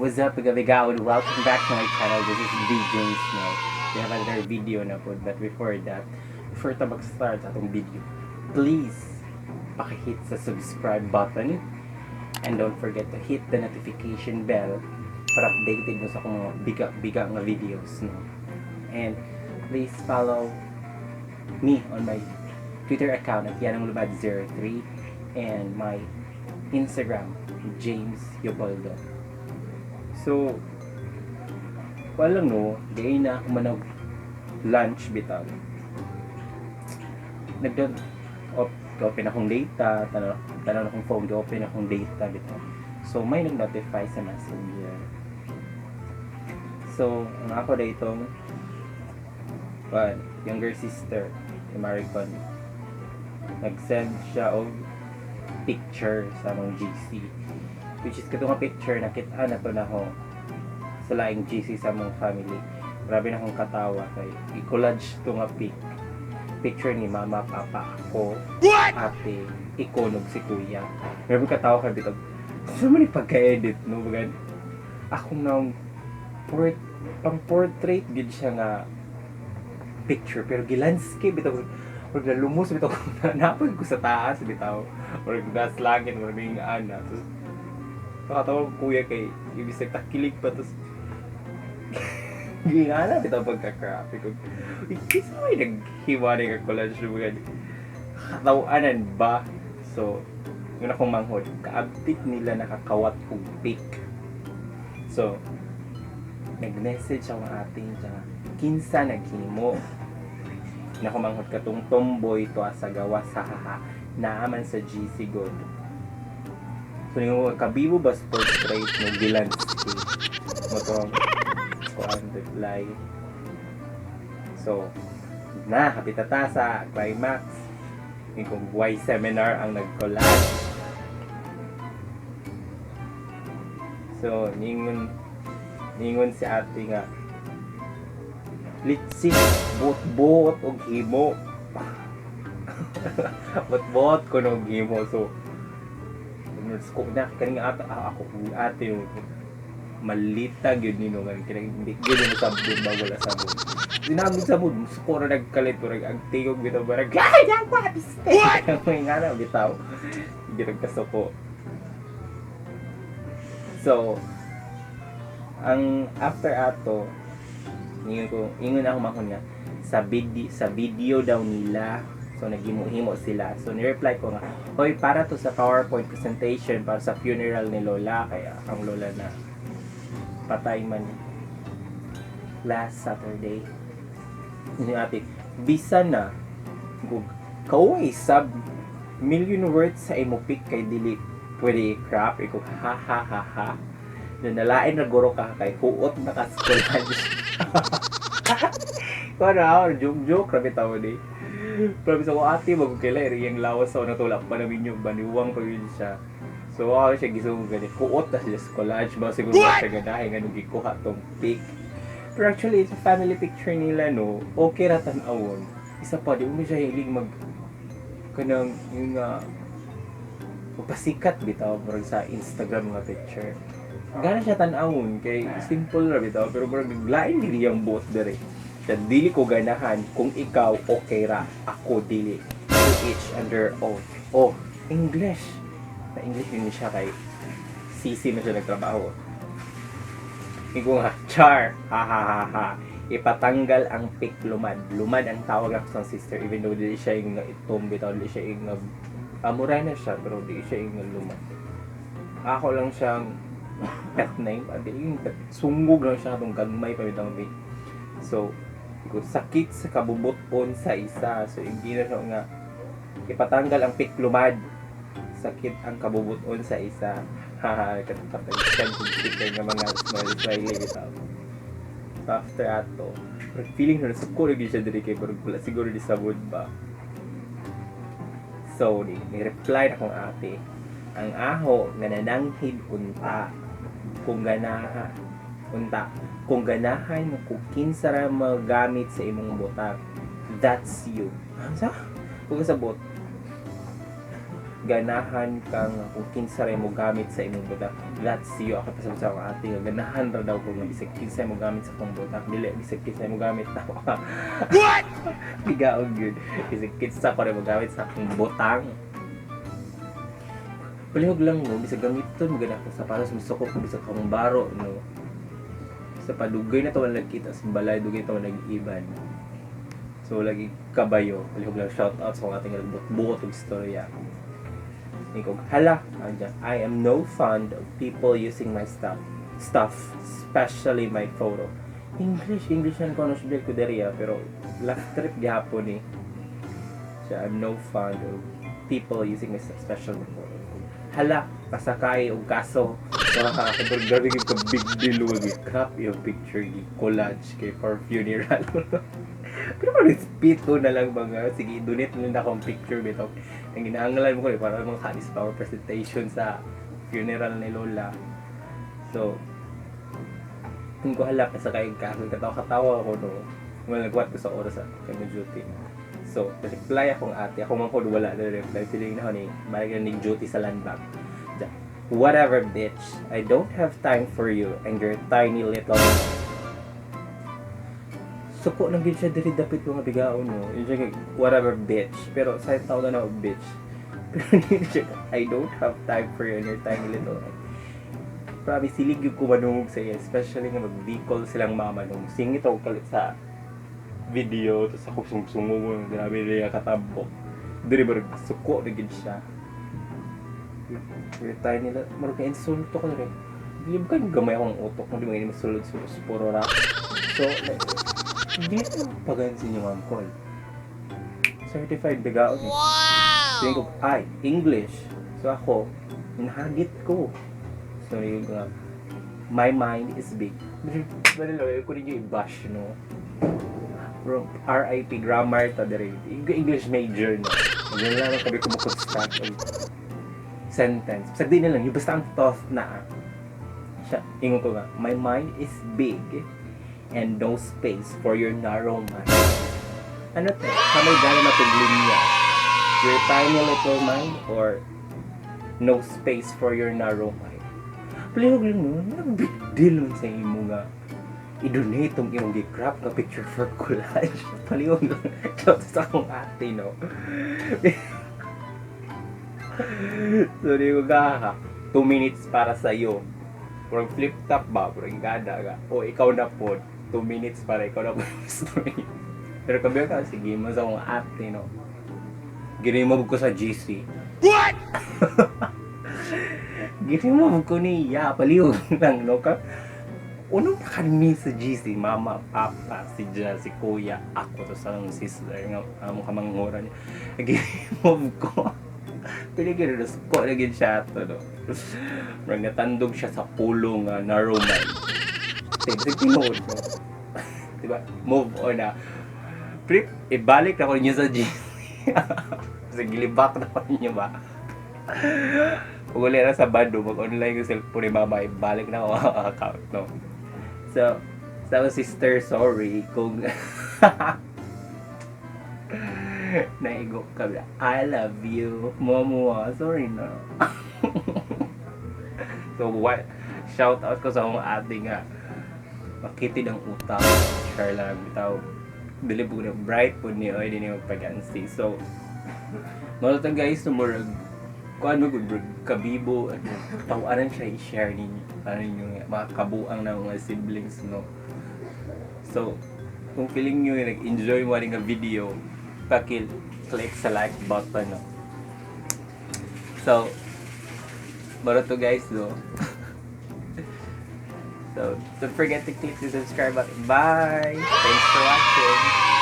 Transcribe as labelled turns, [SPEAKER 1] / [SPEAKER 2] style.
[SPEAKER 1] What's up, Gabigaon? Welcome back to my channel. This is D. James now. We have another video na po. But before that, before ta mag-start atong video, please, pakihit sa subscribe button and don't forget to hit the notification bell para updated mo sa akong mga biga-biga nga videos, no? And please follow me on my Twitter account at yananglubad03 and my Instagram, James Yoboldo. So, wala lang, no, gay na ako manag lunch bitaw. Nagdon, op, open akong data, tanaw, tanaw akong phone, open akong data bitaw. So, may nag-notify sa Messenger. So, ang ako itong one, younger sister, si Maricon, nag-send siya og picture sa among GC. Which is katong nga picture nakita na to na ko sa laing GC sa among family. Grabe na akong katawa kay i-collage to nga pic. Picture ni mama, papa, ako, ate, ikonog si kuya. Grabe katawa kay bitag. So many pagka-edit, no, bagan. Ako nang pang portrait gid siya nga picture pero gi-landscape bitaw, murag nalumos bitaw, napag ko sa taas bitaw, murag das langit, murag ning ana. Tapos nakatawa ko kuya kay ibig takilig pa, tapos gingana bitaw pagka-crap ko. Kinsa may naghiwa ni ka collage mga katawanan ba? So yun akong manghod, kaabtik nila nakakawat og pic. So nag-message ako ang ating siya, kinsa naghimo na kumanghod, katong tomboy to sa gawas, sa haha, naaman sa GC good. So yung kabibo ba sa portrait mo gilandscape mo to kuan reply. So na kapitata sa climax yung kung why seminar ang nag-collage. So ningon ningon si ate nga litsi buot-buot og himo, buot-buot ko og himo. So ko na kaning ate, ah, ako ate malita gyud nino nga kinang hindi gyud mo sabon ba, wala sabon. Dinamit sabon suko na nagkalit, murag ang tingog bitaw, barag ay yawa piste nga na bitaw, hindi nagkasuko. So ang after ato, ingon ko, ingon ako makon nga sa video daw nila. So naghimo-himo sila. So ni-reply ko nga, "Hoy, para to sa PowerPoint presentation para sa funeral ni Lola," kaya ang lola na patay man last Saturday. Yung ate, bisa na kug kauway sab million words sa imo pic kay dili pwede i-crop. Iko, "Ha ha ha ha." Na nalain na guro ka kay huot na ka sa collage. Ko na joke joke ra bitaw ni. Pero sa ko ate mag kaila iyang lawas sa natulak pa namin yung baniwang pa yun siya. So ako siya gisong gani huot na siya sa collage ba, siguro siya ganahe nga nung gikuha tong pic. Pero actually, it's a family picture nila, no. Okay ra tan-awon. Isa pa, di mo siya hilig mag kanang yung magpasikat bitaw, murag sa Instagram nga picture. Gana siya tan-awon kay simple ra bitaw, pero murag lain dili ang buot dere. Siya, dili ko ganahan kung ikaw okay ra, ako dili. To each and their own. Oh, English. Na English yun siya kay CC na siya nagtrabaho. Iko nga, "Char, ha ha ha ha. Ipatanggal ang pic, lumad." Lumad ang tawag ako sa sister, even though dili siya yung itom bitaw, dili siya yung amuray na siya, pero di siya yung lumad. Ako lang siyang pet name, dili yung pet, sungog lang siya atong gagmay pa bitaw bi. So, ko sakit sa kabubuton sa isa. So, hindi na siya nga ipatanggal ang pic lumad. Sakit ang kabubuton sa isa. Haha, katapag sticker nga mga smiley smiley bitaw. So, after ato, pero feeling na nasuko na gyud siya diri kay parang wala siguro di sabod ba. So, di, ni-reply na kong ate. Ang aho nga nananghid unta kung ganahan unta kung ganahan mo kung kinsa ra magamit sa imong butang, that's you. Sa kung sa bot Ganahan ka nga kung kinsa ray mo gamit sa imong butang. That's you. Ako pasabot sa akong ate nga ganahan ra daw ko nga bisag kinsa mo gamit sa akong butang. Dili bisag kinsa mo gamit na. What? Bigaog yun. Bisag kinsa ko rin mo gamit sa akong butang. Palihog lang, no, bisag gamiton mo gana akong sapatos, misuko ko bisag akong baro, no. Sa padugay na to wala nagkita sa balay, dugay to wala nag-iban. So lagi kabayo, palihog lang, shout out sa akong ating nagbuot-buot og istorya. Ikaw, hala, andyan, "I am no fond of people using my stuff, especially my photo." English, English yan ko ano siya ko diri ah, pero left trip gihapon eh. Siya, "I'm no fond of people using my stuff, especially my photo." Hala, pasakay og kaso. Nakakabor grabe gyud ka big deal wag crop yung picture gi collage kay for funeral. Pero respeto na lang mga sige donate na lang akong picture bitaw. Ang ginaanglan mo ko eh, para mga kanis power presentation sa funeral ni Lola. So, kung ko hala pasakay og kaso, katawa-katawa ako, no. Wala nagwat ko sa oras sa kay mo duty. So, reply akong ate. Ako man ko wala na reply. Feeling na ako ni, balik na ni duty sa land bank. "Whatever, bitch. I don't have time for you and your tiny little." Suko lang gid siya diri dapit mga bigaon, no. Yun siya kay, "Whatever, bitch." Pero sa tao na na bitch. Pero hindi siya, "I don't have time for you and your tiny little." Promise, silig yung ko manungog sa iya. Especially nga mag-Bicol silang mama nung singit ako kalit sa video. Tapos ako sungsungong, grabe niya katampo. Diri ba suko na gid siya. "Your tiny little," marag ka insulto ko rin. Di ba kayo gamay akong utok mo, di mo masulod-sulod puro ra. So, like, hindi ko pagansin yung uncle. Certified bigaon eh. Wow! So, ko, ay, English. So ako, nahagit ko. So, yun nga, "My mind is big." Pero ko rin yung i-bash, no? Bro, RIP grammar ta dire. English major, no? Ganyan lang kami ko construct og sentence. Basta di na lang, yung basta ang thought na siya, ingon ko nga, "My mind is big and no space for your narrow mind." Ano te? Sa may gana matug linya? Your tiny little mind or no space for your narrow mind? Palihog lang, no, ano big deal man sa imo nga i-donate tong imong gi-crop nga picture for collage? Palihog lang. Shout sa akong ate, no? So, di ko ka, 2 minutes para sa iyo. Murag flip top ba? Murag gada ka. O ikaw na po. 2 minutes para ikaw na po story. Pero kabi ka, sige mo sa akong ate, no? Ginimove ko sa GC. What? Ginimove ko niya. Palihog lang, no? Ka unong pa kami sa GC, mama, papa, si Ja, si kuya, ako, to sa akong sister, nga among kamanghuran niya. Ginimove ko. Pili gid ko na gid siya to, no? Murag natandog siya sa pulo nga narrow mind. Sige, tinuod, no? Diba? Move on na. Flip, ibalik na ko niya sa GC. Sige, gilibak na ko niya ba? Pag uli na sa bando, mag-online yung cellphone ni mama, ibalik na ako ang account, no? So, sa akong sister, sorry kung naigo ka. I love you. Momo, sorry na. So, what? Shout out ko sa akong ate nga makitid ang utak. Share lang bitaw. Dili po na bright po ni oy dinhi magpagansi. So, mga to guys, murag kuan mo gud kabibo at tawanan siya i-share ninyo para ninyo nga mga kabuang na mga siblings, no. So, kung feeling nyo nag-enjoy mo nga video, paki-click sa like button, no. So, mao to guys, no. So, don't forget to click the subscribe button. Bye! Thanks for watching!